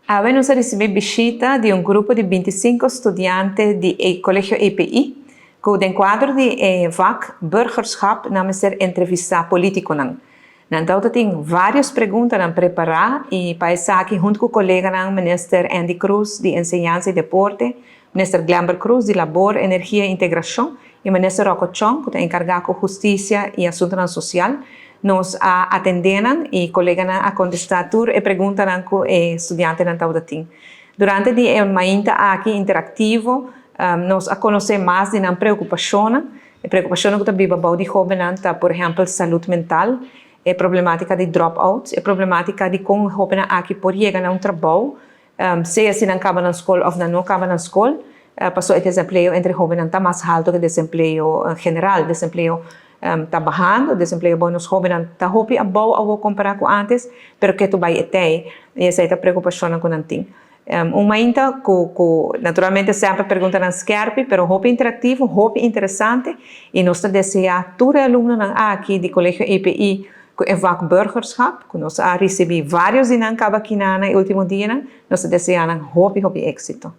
Awe nos a risibí bishita di un grupo di 25 studiante di e Kolegio EPI, ku den kuadro di e vak Burgerschap nan mester entrevistá polítikonan. Nan tabata tin vários preguntanan prepará i pa esaki huntu ku koleganan Minister Endy Croes di Enseñansa i Deporte, Minister Glenbert Croes di Labor, Energia i Integrashon i Minister Rocco Tjon ku ta enkargá ku Hustisia i Asuntunan Sosial. Nos a atendé nan i koleganan a kontestá tur e preguntanan ku e studiantenan tabata tin. Durante di e mainta aki interaktivo nos a konosé mas di nan preokupashonnan. E preokupashonnan ku ta biba bou di hóbennan ta por ehèmpel salud mental, e problemátika di drop-outs, e problemátika di kon e hóbennan aki por yega na un trabou Sea si nan kaba nan skol òf nan no kaba nan skol, paso e desempleo entre hóbennan ta mas haltu ku desempleo general. Desempleo ta bahando, desempleo bou nos hóbennan ta hopi abou awor kompará ku ántes, pero ke tu bai e tei i esei ta preokupashonnan ku nan tin. Un mainta ku ku naturalmente semper preguntanan skèrpi, pero hopi interaktivo, hopi interesante i nos ta deseá tur e alumnonan aki di Kolegio EPI Ku e vak burgerschap, ku nos a risibí vários di nan kaba kiná na e último dianan, nos ta deseá nan hopi hopi éksito.